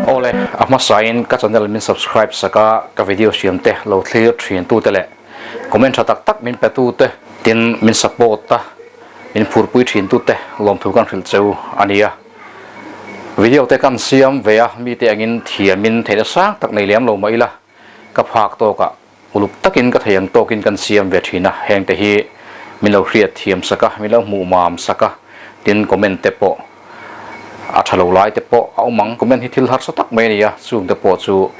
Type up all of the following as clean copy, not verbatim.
Awle, a hmasain ka channel min subscribe sak a, ka video siam te lo thlir thin tute leh comment tha tak tak min pe tute tin min support a min phurpui thin tute lawmthu kan hrilh cheu a nia. Video te kan siam ve a, mite angin thiamin theihna sang tak nei lem lo mah ila ka phak tawkah Uluk takin ka thei ang tawkin kan siam ve thin a, hengte hi min lo hriat thiam sak a, min lo hmuh mam sak a, tin comment te pawh a tha lo lai te pawh a awm ang. Comment hi thil harsa tak mai a ni a, chungte pawh chu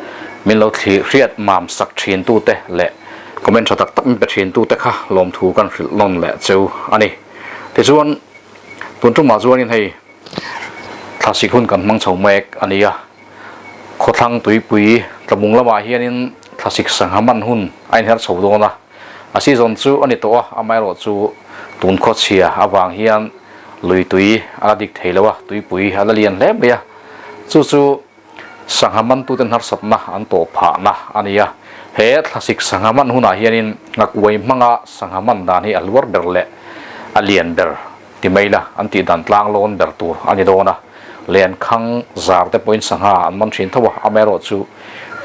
min lo thlir hriat mam sak thin tute leh comment tha tak tak min pe thin tute kha lawmthu kan hrilh nawn leh cheu a ni. Tichuan tun tumah chuanin hei thlasik hun kan hmang chho mek a ni a. Khawthlang tuipui tlabung lamah hianin thlasik sangha man hun a inher chho dawn a, a season chu a ni tawh a, amaherawh chu tun khawchhia avang hian lui tui a la dik thei lo a, tuipui a la lian hle mai a, chu chu sangha mantuten harsatna an tawh phahna a ni a. He thlasik sangha man hunah hianin ngakuai hmanga sangha man dan hi a hluar ber leh a lian ber ti mai la, an tih dan tlang lawn ber tur a ni dawn a, Lenkhang zar te pawhin sangha an man thin tho a, amaherawhchu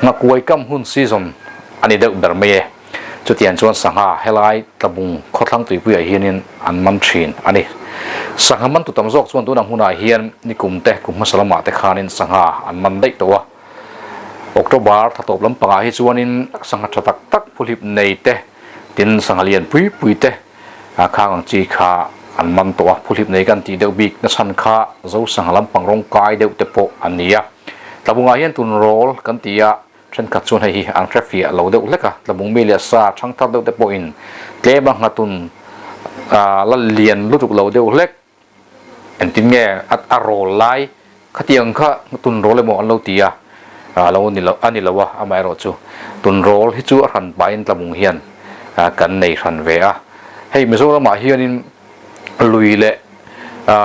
nghakuai kam hun season a ni deuh ber mai e. Chutiang chuan sangha helai tlabung khawthlang tuipuiah hianin an man thin a ni. Sangha man tu tam zawk chuan tunang hunah hian nikum te kum hmasa lamah te khanin sangha an man daih tawh a. October thla tawp lampangah hi chuanin sangha tha tak tak phuhlip nei te tin sangha lian pui pui te A khang ang chi kha an man tawh a, phuhlip nei kan tih deuh bik na chhan kha Zosangha lampang rawng kai deuh te pawh an ni a. Tlabungah hian tun rawl kan ti a, thenkhat chuan hei hi an hre fiah lo deuh hlek a, tlabung mi leh sa thang thar deuh te pawhin tlem a nghatun la lian lutuk lo deuh hlek. Engtin nge a rawl lai khatiang kha tun rawl emaw an lo ti a, a lo ni lo a ni lo a, amaherawh chu tun rawl hi chu a hran pahin tlabung hian kan nei hran ve a. Hei Mizoramah hianin lui leh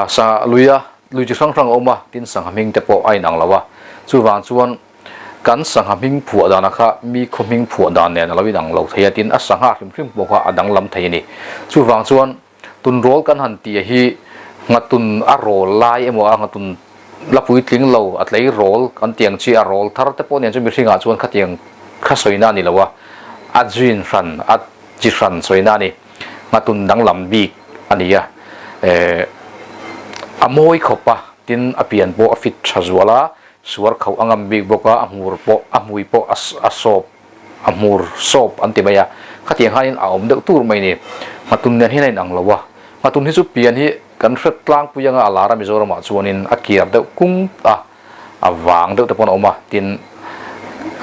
sa luia lui chi hrang hrang a awm a, tin sangha hming te pawh a inang lo a, chuvang chuan kan sangha hming phuah dana kha mi khaw hming phuah dan nen a lo inang lo thei a, tin a sangha hrim hrim pawh kha a danglam thei a ni. Chuvang chuan Tun rawl kan han tih hi nghatun a rawl lai emaw a nghatun la puitling lo a tlei rawl kan tih ang chi a rawl thar te pawh nen chu mihringah chuan khatiang kha sawina a ni lo a, a gene hran a chi hran sawina a ni. Nghatun danglam bik a ni a, eh a mawi khawp a, tin a pian pawh a fit tha zual a, suar khauh a ngam bik bawk a, a hmur pawh a hmui pawh a sawp. a hmur sawp an ti mai a, khatiang khanin a awm deuh tur mai ni. Nghatun nen hian a inang lo a, Nghatun hi chu pian hi kan hre tlangpui anga a lar a Mizoramah chuanin a kiar deuh kung a, a vang deuh te pawn a awm a, tin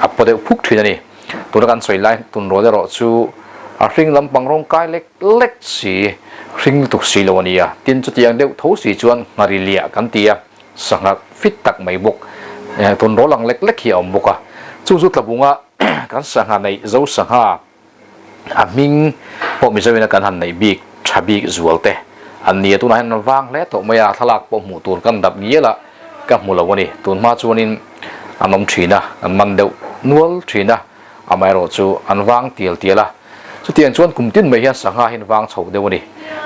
a paw deuh phuk thin a ni. Tuna kan sawi lai tun rual erawh chu a hring lampang rawng kai lek lek si, hring lutuk si lo a ni a, tin chutiang deuh tho si chuan nghari liah kan ti a. Sangha fit tak mai bawk, tun rawl ang lek lek hi a awm bawk a, chu chu tlabunga kan sangha neih zo sangha a hming pawh Mizoina kan han neih bik tha bik zual te an ni a, tunah hian an vang hle tawh mai a, thlalak pawh hmuh tur kan dap ngial a, ka hmu lo a ni, tun hma chuanin an awm thin a, an man deuh nual thin a. Amaherawhchu an vang tial tial a, chutiang chuan kum tin mai hian sangha hi an vang chho deuh a ni.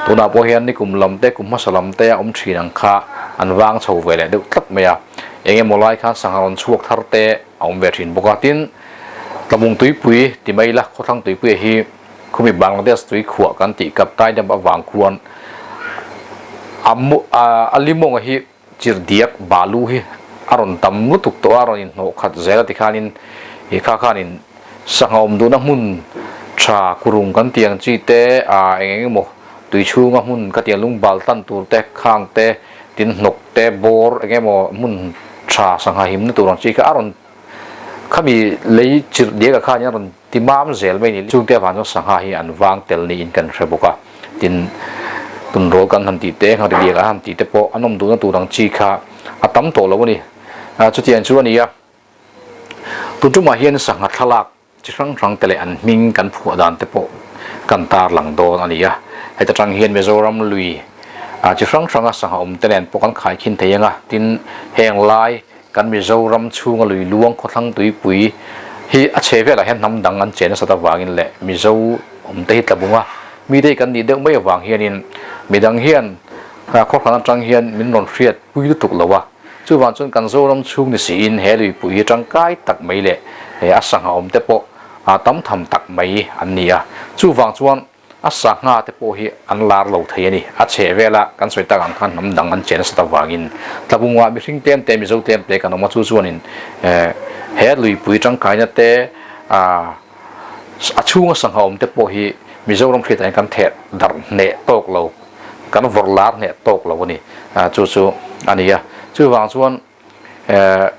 Tunah pawh hian nikum lam te, kum hmasa lam te a awm thin ang kha an vang chho ve leh deuh tlat mai a. Eng emaw lai khan sangha rawn chhuak thar te a awm ve thin bawk a. Tin, Tlabung tuipui ti mai ila, khawthlang tuipuia hi khumi Bangladesh tui khuah kan tih Kaptai dam avang khuan a a limawnga hi Chirhdiak balu hi a rawn tam lutuk tawh a, a rawn inhnawh khat zel a tikhanin i kha khanin sangha awm duhna hmun tha kurung kan tih ang chi te ah eng eng emaw tui chhunga hmun ka tih ang lungbal tan tur te khang te tin hnawk te bawr eng emaw hmun tha sangha himna tur ang chi kha a rawn khami lei chirhdiak ah khanin a rawn ti mam zel mai ni. Chungte avang chuan sangha hi an vang tel niin kan hre bawk a, tin tun rawl kan han tih te, nghak biak an han tih te pawh an awm duhna tur ang chi kha a tam tawh lo a ni. Chutiang chu a ni a, tun tumah hian sangha thlalak chi hrang hrang te leh an hming kan phuah dan te pawh kan tarlang dawn a ni a, heta tang hian Mizoram lui chi hrang hranga sangha awm te nen pawh kan khaikhin thei ang a, tin heng lai Kan Mizoram chhunga lui luang khawthlang tuipui hi a chhe velah hian hnam dang an che nasat avangin leh Mizo awmte hi tlabunga mite hi kan nih deuh mai avang hianin midang hian Khaw hran atang hian min rawn hriat pui lutuk lo a, chuvang chuan kan Zoram chhung ni siin he luipui hi tangkai tak mai leh a sangha awm te pawh tam tham tak mai an ni a, chuvang chuan a sangha te pawh hi an lar lo thei a ni. A chheh vela kan sawi tak ang khan hnam dang an chen nasat avangin Tlabungah mihring tlem te, Mizo tlem te kan awm a, chu chuanin he luipui tangkaina te A chhunga sangha awm te pawh hi Mizoram hriatah hian kan theh darh hneh tawk lo, kan vawrh lar hneh tawk lo a ni. Chu chu a ni a. Chuvang chuan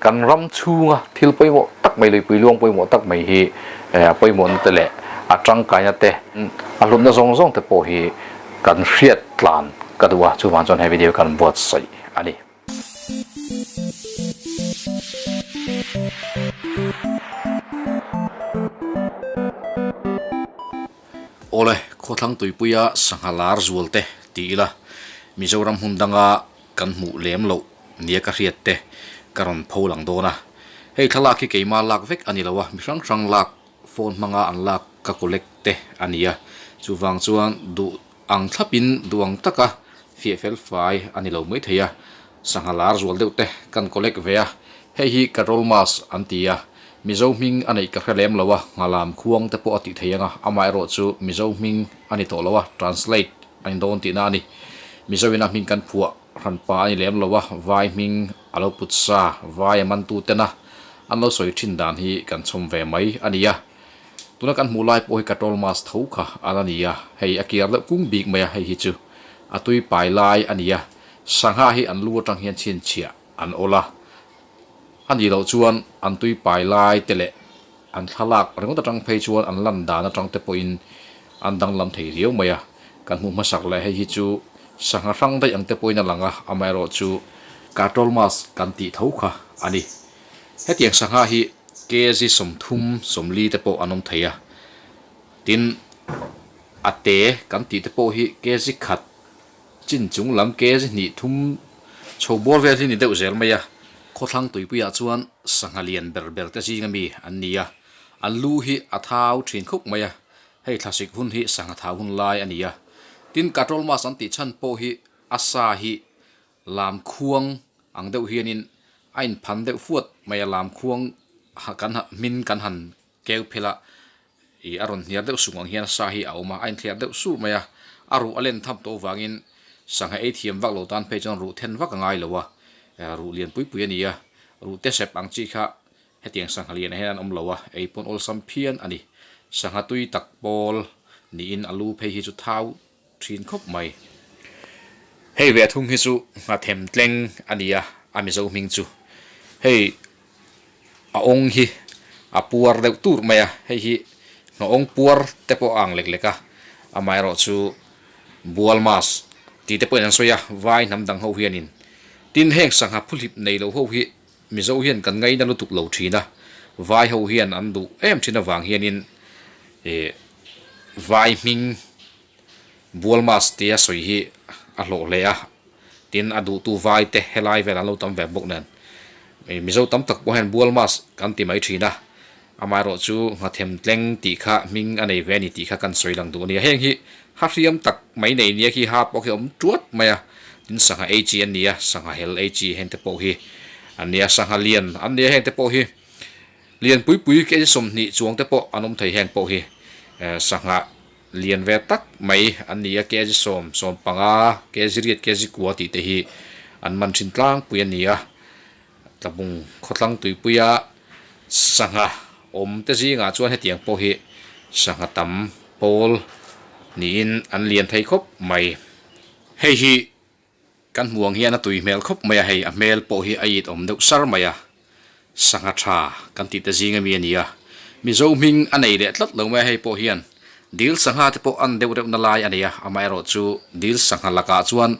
kan ram chhunga thil pawimawh tak mai, luipui luang pawimawh tak mai hi a pawimawhna te leh a tangkaina te, a hlutna zawng zawng te pawh hi kan hriat tlan ka duh a. Chuvang chuan he video kan buatsaih a ni. Awle, Khawthlang tuipuia sangha lar zual te ti ila, Mizoram hmun danga kan hmuh lem loh nia ka hriat te ka rawn pho lang dawn a. Hei thlalak hi keima lak vek a ni lo a, mi hrang hrang lak phone hmanga an lak ka collect te a ni a, chuvang chuan duh ang thlapin duh ang taka fiah fel fai a ni lo mai thei a, sangha lar zual deuh te kan collect ve a, hei hi Carol Mas an ti a, Mizo hming a neih ka hre lem lo a, nghalam khuang te pawh a tih thei ang a, amaherawh chu Mizo hming a ni tawh lo a, translate a ni dawn tihna a ni. Mizo ina hming kan phuah hranpa a ni lem lo a, vai hming a lo put sa, vai a mantu tena an lo sawi thin dan hi kan chhawm ve mai a ni a. Tuna kan hmuh lai pawh hi Katrol Mas tho kha a la ni a, hei a kiar deuh kung bik mai a, hei hi chu a tui pai lai a ni a, sangha hi an lu atang hian chhinchhiah an awl a, a nih loh chuan an tui pai lai te leh an thlalak ringawt atang phei chuan an lan dan atang te pawhin an danglam thei riau mai a, kan hmuh hmasak leh hei hi chu sangha hrang daih ang te pawhin a lang a, amaherawhchu Katrol Mas kan tih tho kha a ni. Hetiang sangha hi kg 30, 40 te pawh an awm thei a, tin a te kan tih te pawh hi kg khat chin chung lam kg hnih thum chho bawr vel hi ni deuh zel mai a. Khawthlang tuipuiah chuan sangha lian ber ber te zinga mi an ni a, an lu hi a thau thin khawp mai a, hei thlasik hun hi sangha thau hun lai a ni a, tin katrol mas an tih chhan pawh hi a sa hi Lam khuang ang deuh hianin a inphan deuh fuat mai a, lam khuang kan hmin kan han keu phel a, ih a rawn hniar deuh sung ang hian sa hi a awm a, a inthliar deuh sur mai a, a ruh a len tham tawh avangin sangha ei thiam vak lo tan phei chuan ruh then vak a ngai lo a, ruh lian pui pui a ni a, ruh te sep ang chi kha hetiang sangha lianah hian an awm lo a, ei pawn awlsam phian a ni. Sangha tui tak pawl niin a lu phei hi chu thau thin khawp mai. Hei ve thung hi chu nghathem tleng a ni a, a Mizo hming chu. Hei a awng hi a puar deuh tur mai a, hei hi nghawng puar te pawh a ang lek lek a, amaherawh chu bual mas tih te pawhin an sawi a, vai hnam dang ho hianin. Tin, heng sangha phuhlip nei lo ho hi Mizo hian kan ngaina lutuk lo thin a, vai ho hian an duh em thin avang hianin ih vai hming Bual mas tia sawi hi a hlawh hle a, tin a duhtu vai te helai vel an lo tam ve bawk nen. Mizo tam tak pawh hian bual mas kan ti mai thin a, amaherawh chu nghathem tleng tih kha hming a nei ve a ni tih kha kan sawi lang duh a nia. Heng hi ha hriam tak mai nei nia khi ha pawh khi a awm tuat mai a, tin sangha ei chi an ni a, sangha hel ei chi heng te pawh hi an ni a, sangha lian an ni a heng te pawh hi lian pui pui kg 20 chuang te pawh an awm thei heng pawh hi sangha Lian ve tak mai an ni a, kg 10, 15, kg riat, kg kua tih te hi an man thin tlangpui a ni a. Tlabung khawtlang tuipuia sangha awm te zingah chuan hetiang pawh hi sangha tam pawl niin an lian thei khawp mai. Hei hi Kan hmuh ang hian a tui hmel khawp mai a, hei a hmel pawh hi a it awm deuh sar mai a, sangha tha kan tih te zing ami a ni a, Mizo hming a nei leh tlat lo mai a, hei pawh hian dil sangha te pawh an deuh reuh na lai a nei a, amaherawh chu dil sangha lakah chuan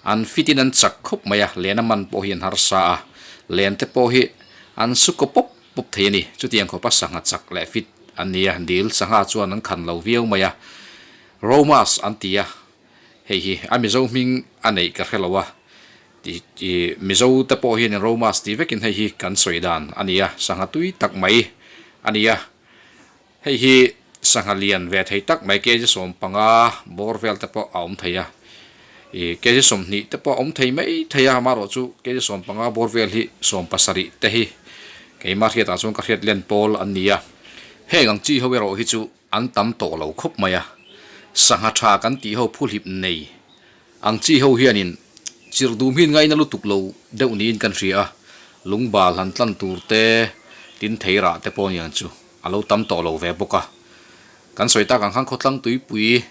an fit in an chak khawp mai a, len a man pawh hi an harsa a, len te pawh hi an su kaw pawp pawp thei a ni, chutiang khawpa sangha chak leh fit an ni a, dil sangha chuan an khan lo viau mai a, Romas an ti a. Hei hi a Mizo hming a neih ka hre lo a, tih Mizo te pawh hianin Romas tih vekin hei hi kan sawi dan a ni a, sangha tui tak mai a ni a. Hei hi sangha lian ve thei tak mai kg 15 bawr vel te pawh a awm thei a. Ih kg 20 te pawh a awm thei mai thei a, amaherawhchu kg 15 bawr vel hi 70 te hi keimah hriatah chuan ka hriat len pawl an ni a. Heng ang chi ho erawh hi chu an tam tawh lo khawp mai a, sangha tha kan tih ho phuhlip nei ang chi ho hianin chirh dum hi ngaina lutuk lo deuh niin kan hria a, lungbal han tlan tur te, tin thei rah te pawh aniang chu a lo tam tawh lo ve bawk a. Kan sawi tak ang khan khawtlang tuipui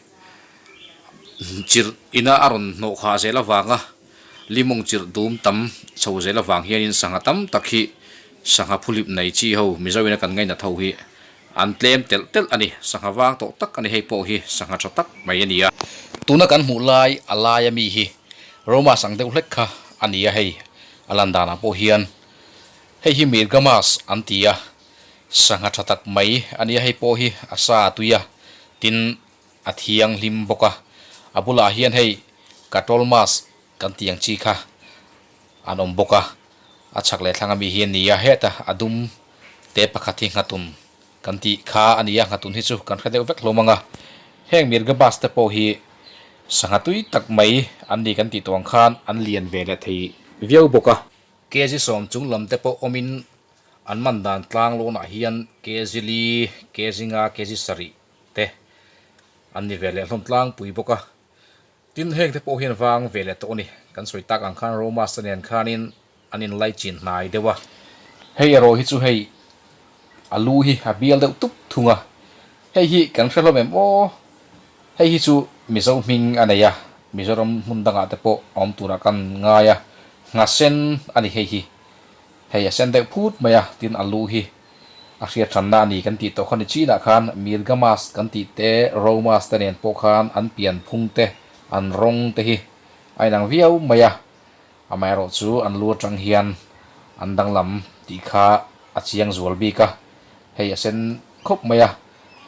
chirh ina a rawn hnawh khah zel avanga limawng chirh dum tam chho zel avang hianin sangha tam tak hi sangha phuhlip nei chi ho Mizo ina kan ngainat ho hi an tlem telh telh a ni. Sangha vang tawh tak a ni hei pawh hi sangha tha tak mai a ni a. Tuna kan hmuh lai a laia mi hi Romas ang deuh hlek kha a ni a hei a lan danah pawh hian hei hi Mirgamas an ti a sangha tha tak mai a ni a hei pawh hi a sa a tui a tin a thianghlim bawk a, a bulah hian hei Katol Mas kan tih ang chi kha an awm bawk a, a chhak leh thlang ami hi a ni a, heta a dum te pakhat hi nghatun kan tih kha a ni a, nghatun hi chu kan hre deuh vek hlawm ang a, heng Mirga bus te pawh hi sangha tui tak mai an ni kan tih tawh ang khan an lian ve leh thei viau bawk a. Kg sawm chung lam te pawh awmin an man dan tlang lawnah hian kg li, kg nga, kg sarih te an ni ve leh hlawm tlangpui bawk a. Tin, heng te pawh hian vang ve leh tawh a ni. Kan sawi tak ang khan Romas te nen khanin an inlai chin hnai deuh a. Hei erawh hi chu hei a lu hi a bial deuh tup thung a. Hei hi kan hre hlawm em aw? Hei hi chu Mizo hming a nei a, Mizoram hmun dangah te pawh a awm turah kan ngai a. Nghasen a ni hei hi. Hei a sen deuh phut mai a, tin a lu hi a hriat hranna a ni kan tih tawh kha ni chinah khan Mirgamas kan tih te, Romas te nen pawh khan an pian phung te, an rawng te hi a inang viau mai a, amaherawh chu an lu atang hian an danglam tih kha a chiang zual bik a, hei a sen khawp mai a,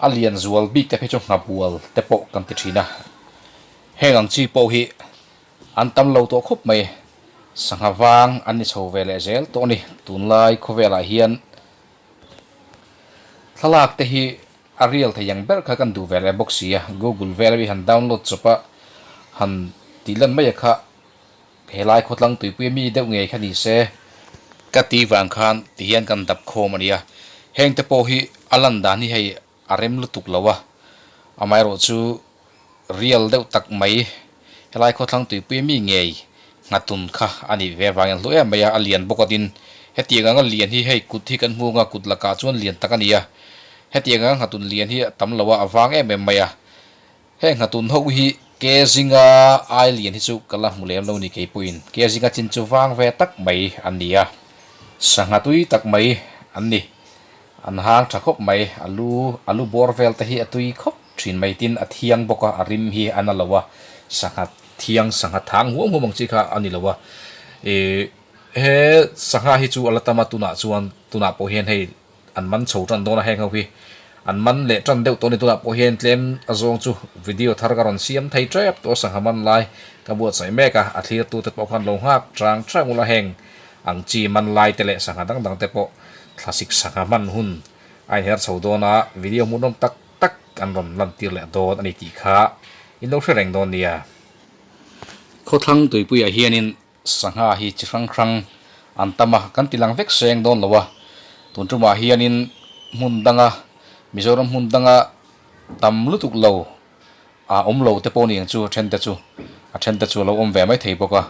a lian zual bik te phei chu nghabual te pawh kan ti thin a, heng ang chi pawh hi An tam lo tawh khawp mai. Sangha vang an ni chho ve leh zel tawh a ni. Tunlai khawvelah hian thlalak te hi a real thei ang ber kha kan duh ve leh bawk si a. Google vel ami han download chawp a, han tih lan mai a kha helai khawtlang tuipui ami deuh ngei kha ni se. Ka ti vang khan ti hian kan dap khawm a nia. Heng te pawh hi a lan dan hi hei a rem lutuk lo a, amaherawh chu real deuh tak mai helai khawthlang tuipui mi ngei nghatun kha a nih ve avangin a hlu em mai a, a lian bawk a tin hetiang anga lian hi hei kut hi kan hmung a, kut lakah chuan lian tak a ni a, hetiang anga nghatun lian hi a tam lo a, a vang em em mai a. Heng nghatun ho hi ke zinga ai lian hi chu ka la hmu lem lo ni keipawhin ke zinga chin chu vang ve tak mai an ni a, sangha tui tak mai an ni. An hang tha khawp mai, a lu a lu bawr vel te hi a tui khawp thin mai tin a thiang bawk a, a rim hi a na lo a, sangha thiang sangha thang huam huam ang chi kha a ni lo a. Ih he sangha hi chu a la tam a tunah chuan tunah pawh hian hei An man chho tan dawn a heng ho hi an man leh tan deuh tawh a ni tunah pawh hian tlem a zawng chu video thar ka rawn siam thei tep tawh a sangha man lai ka buatsaih mek a a thlir tu te pawh khan lo nghak chang chang ula heng ang chi man lai te leh sangha dang dang te pawh thlasik sangha hman hun a inher chho dawn a video hmuhnawm tak tak an rawn lan tir leh dawn a ni tih kha in lo hre reng dawn nia. Khawthlang tuipuiah hianin Sangha hi chi hrang hrang an tam a, kan ti lang vek seng dawn lo a. Tun tumah hianin hmun danga, Mizoram hmun danga tam lutuk lo a awm lo te pawh ni ang chu a then te chu, a then te chu a lo awm ve mai thei bawk a.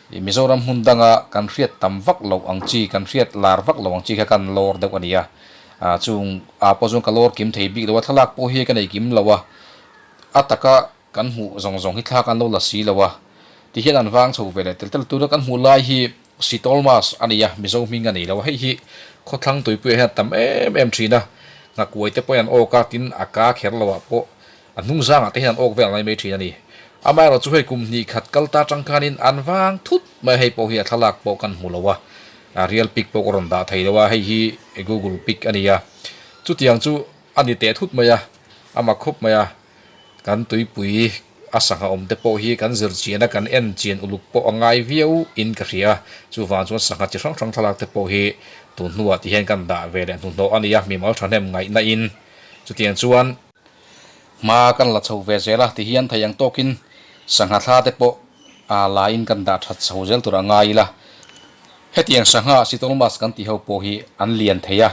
Mizoram hmun danga kan hriat tam vak loh ang chi, kan hriat lar vak loh ang chi kha kan lawr deuh a ni a. Chung ah pawh chuan ka lawr kim thei bik lo a, thlalak pawh hi ka nei kim lo a, a taka Kan hmuh zawng zawng hi thlak an lo la si lo a, ti hian an vang chho ve leh tel tel. Tuna kan hmuh lai hi Sitol Mas a ni a, Mizo hming a nei lo a, hei hi khawthlang tuipuiah hian a tam em em thin a, nghakuai te pawhin an awk a, tin a ka kher lo ah pawh a hnung zangah te hian an awk vel mai mai thin a ni. Amaherawhchu hei kum hnih khat kal ta tang khanin an vang thut mai a, hei pawh hi a thlalak pawh kan hmu lo a, a real pic pawh ka rawn dah thei lo a, hei hi Google pic a ni a, chutiang chu a ni teh thut mai a, a mak khawp mai a. Kan tuipui a sangha awm te pawh hi kan zir chian a, kan en chian uluk pawh a ngai viau in ka hria. Chuvang chuan sangha chi hrang hrang thlalak te pawh hi tun hnuah ti hian kan dah ve leh hnuhnawh a ni a, mimal thahnem ngaihna in chutiang chuan hma kan la chho ve zel a ti hian thei ang tawkin sangha thla te pawh la in kan dah that chho zel tur a ngai ila. Hetiang sangha sitol mask kan tih ho pawh hi an lian thei a,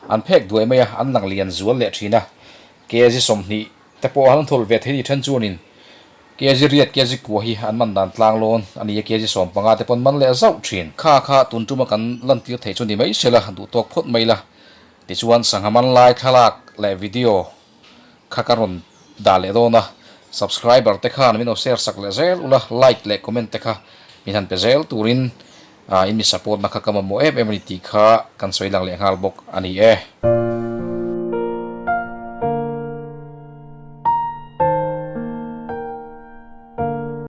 an phek duai mai a, an lang lian zual leh thin a. Kg 20 te pawh an thawlh ve thei ni then chuanin kg riat kg kua hi an man dan tlang lawn a ni a, kg 15 te pawh an man leh zauh thin. Kha kha tun tuma kan lantir theih chu ni mai se la, duh tawk phawt mai la. Tichuan sangha man lai thlalak leh video kha ka rawn dah leh dawn a, subscriber te khan min lo share sak leh zel ula, like leh comment te kha min han pe zel turin in mi support na kha ka mamawh em em a ni tih kha kan sawi lang leh nghal bawk a ni e.